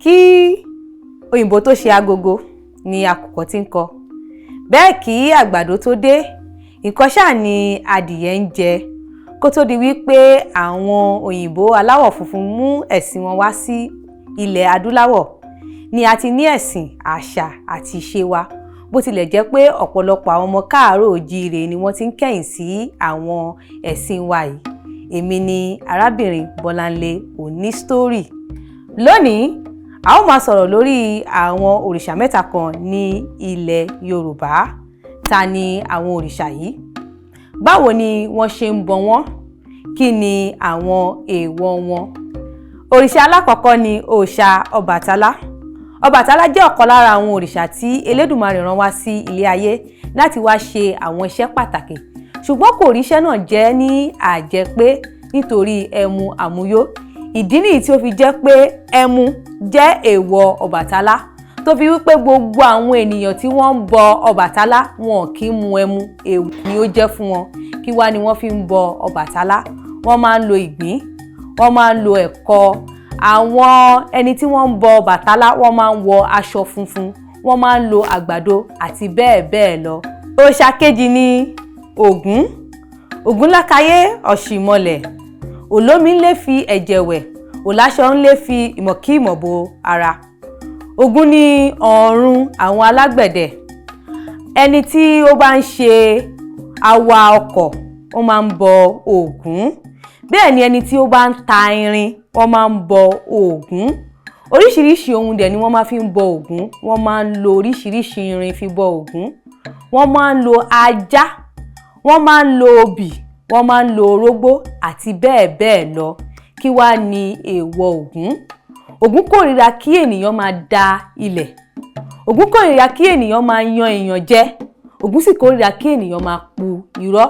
Kí òyìnbó tó ṣe agogo ni àkùkọ ti ń kọ. Bẹ́ẹ̀ kí àgbàdo tó dé, nǹkan ṣáà ni adìyẹ ń jẹ kó tó di wípé àwọn òyìnbó aláwọ̀ funfun mú ẹ̀sìn wọn wá sí ilẹ̀ adúláwọ̀ ni a ti ní ẹ̀sìn, àṣà àti ìṣe wa, bó tilẹ̀ jẹ́ pé ọ̀pọ̀lọpọ̀ àwọn ọmọ káàárọ̀ oòjíire ni wọ́n ti ń kẹ̀yìn sí àwọn ẹ̀sìn wa yìí. Èmi ni arábìnrin Bọ́láńlé Onístórì. Lónìí, a ó máa sọ̀rọ̀ lórí àwọn òrìṣà mẹ́ta kan ní ilẹ̀ Yorùbá. Ta ni àwọn òrìṣà yìí? Báwo ni wọ́n ṣe ń bọ wọ́n? Kí ni àwọn èèwọ̀ wọn? Òrìṣà alákọ̀ọ́kọ́ ni òòṣà Ọbàtálá. Ọbàtálá jẹ́ ọ̀kan lára àwọn òrìṣà tí Elédùmarè rán wá sí ilé ayé láti wá ṣe àwọn iṣẹ́ pàtàkì, ṣùgbọ́n kò ríṣẹ́ náà jẹ́ ní àjẹpé nítorí ẹmu àmúyó. Ìdí nìyí tí ó fi jẹ́ pé ẹmu jẹ́ èèwọ̀ Ọbàtálá, tó fi wípé gbogbo àwọn ènìyàn tí wọ́n ń bọ Ọbàtálá, wọn kì í mu ẹmu. Èèwọ̀ ni ó jẹ́ fún wọn. Kí wá ni wọ́n fi ń bọ Ọbàtálá? Wọ́n máa ń lo ìgbín, wọ́n máa ń lo ẹ̀kọ. Àwọn ẹni tí wọ́n ń bọ Ọbàtálá, wọ́n máa ń wọ aṣọ funfun, wọ́n máa ń lo àgbàdo àti bẹ́ẹ̀ bẹ́ẹ̀ lọ. Òòṣà kejì ni Ògún. Ògúnlákayé ọ̀ṣìmọlẹ̀, olómi ńlé fi ẹ̀jẹ̀ wẹ̀, òláṣọ ńlé fi ìmọ̀kímọ̀ bo ara. Ògún ni ọ̀run àwọn alágbẹ̀dẹ. Ẹni tí ó bá ń ṣe awa ọkọ̀, ó máa ń bọ Ògún. Bẹ́ẹ̀ ni ẹni tí ó bá ń ta irin, wọ́n máa ń bọ Ògún. Oríṣiríṣi ohun dẹ̀ ni wọ́n máa fi ń bọ Ògún. Wọ́n máa ń lo oríṣiríṣi irin fi bọ Ògún. Wọ́n máa ń lo ajá, wọ́n máa ń lo obì, wọ́n máa ń lo orógbó àti bẹ́ẹ̀ bẹ́ẹ̀ lọ. Kí wá ni èèwọ̀ Ògún? Ògún kórìíra kí ènìyàn máa da ilẹ̀. Ògún kórìíra kí ènìyàn máa yan èèyàn jẹ. Ògún sì kórìíra kí ènìyàn máa pu irọ́.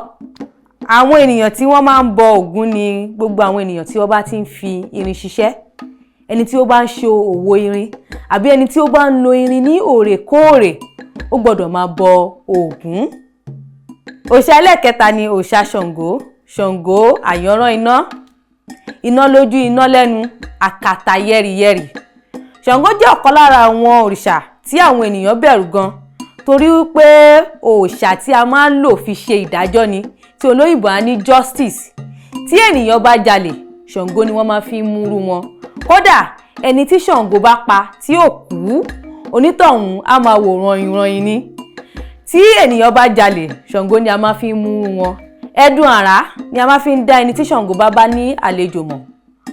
Àwọn ènìyàn tí wọ́n máa ń bọ Ògún ni gbogbo àwọn ènìyàn tí wọ́n bá ti ń fi irin ṣiṣẹ́, ẹni tí ó bá ń ṣe òwò irin àbí ẹni tí ó bá ń lo irin ní òrèkóòrè, ó gbọ́dọ̀ máa bọ Ògún. Òòṣà ẹlẹ́ẹ̀kẹta ni òòṣà Ṣàngó. Ṣàngó àyànrán iná, iná lójú, iná lẹ́nu, àkàtà yẹ́rìyẹ́rì. Ṣàngó jẹ́ ọ̀kan lára àwọn òrìṣà tí àwọn ènìyàn bẹ̀rù gan, torí wípé òòṣà tí a máa ń lò fi ṣe ìdájọ́ ni, tí olóyìnbó á ní justice. Tí ènìyàn bá jalè, Ṣàngó ni wọ́n máa fi ń múrú wọn. Kódà, ẹni tí Ṣàngó bá pa tí ò kú, onítọ̀hún á máa wò ranyìnranyìn ni. Tí ènìyàn bá jalè, Ṣàngó ni a máa fi ń múrú wọn. Ẹdun àrá ni a máa fi ń dá ẹni tí Ṣàngó bá bá ní àlejò mọ̀.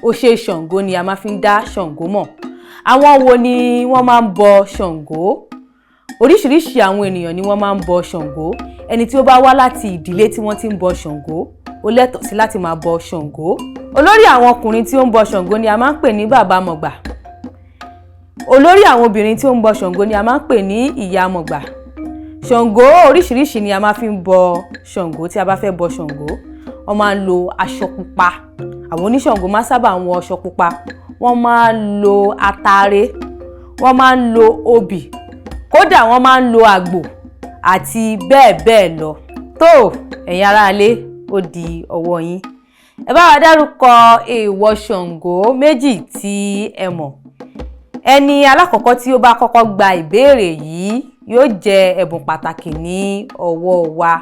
Ó ṣe Ṣàngó ni a máa fi ń dá Ṣàngó mọ̀. Àwọn wo ni wọ́n máa ń bọ Ṣàngó? Oríṣiríṣi àwọn ènìyàn ni wọ́n máa ń bọ Ṣàngó. Ẹni tí ó bá wá láti ìdílé tí wọ́n ti ń bọ Ṣàngó, ó lẹ́tọ̀ọ́ sí láti máa bọ Ṣàngó. Olórí àwọn ọkùnrin tí ó ń bọ Ṣàngó ni a máa ń pè ní bàbá mọ̀gbà. Olórí àwọn obìnrin tí ó ń bọ Ṣàngó ni a máa ń pè ní ìyá mọ̀gbà. Ṣàngó oríṣiríṣi ni a máa fi ń bọ Ṣàngó. Tí a bá fẹ́ bọ Ṣàngó, wọ́n máa ń lo aṣọ pupa. Àwọn oníṣàngó máa sábà ń wọ aṣọ pupa. Wọ́n máa ń lo atare, wọ́n máa ń lo obì, kódà wọ́n máa ń lo àgbò àti bẹ́ẹ̀ bẹ́ẹ̀ lọ. Tó, ẹ̀yin aráalé, ó di ọwọ́ yín. Ẹ bá wa dárúkọ èèwọ̀ Ṣàngó méjì tí ẹ mọ̀. Ẹni alákọ̀ọ́kọ́ tí ó bá kọ́kọ́ gba ìbéèrè yìí yóò jẹ ẹ̀bùn pàtàkì ní ọwọ́ wa.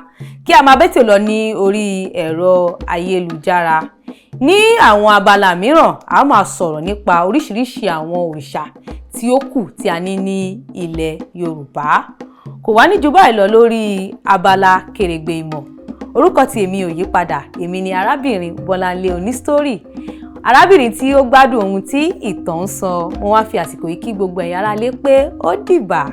Kí a máa bẹ́tẹ̀ lọ ní orí ẹ̀rọ ayélujára. Ní àwọn abala mìíràn, a máa sọ̀rọ̀ nípa oríṣiríṣi àwọn òrìṣà tí ó kù tí a ní ní ilẹ̀ Yorùbá. Kò wá ní ju báyìí lọ lórí abala Kèrègbè Ìmọ̀. Orúkọ tí èmi ò yí padà, èmi ni arábìnrin Bọ́láńlé Onístórì, arábìnrin tí ó gbádùn ohun tí ìtàn ń sọ. Mo wá fi àsìkò yìí kí gbogbo ẹ̀yin aráalé pé ó dìgbà.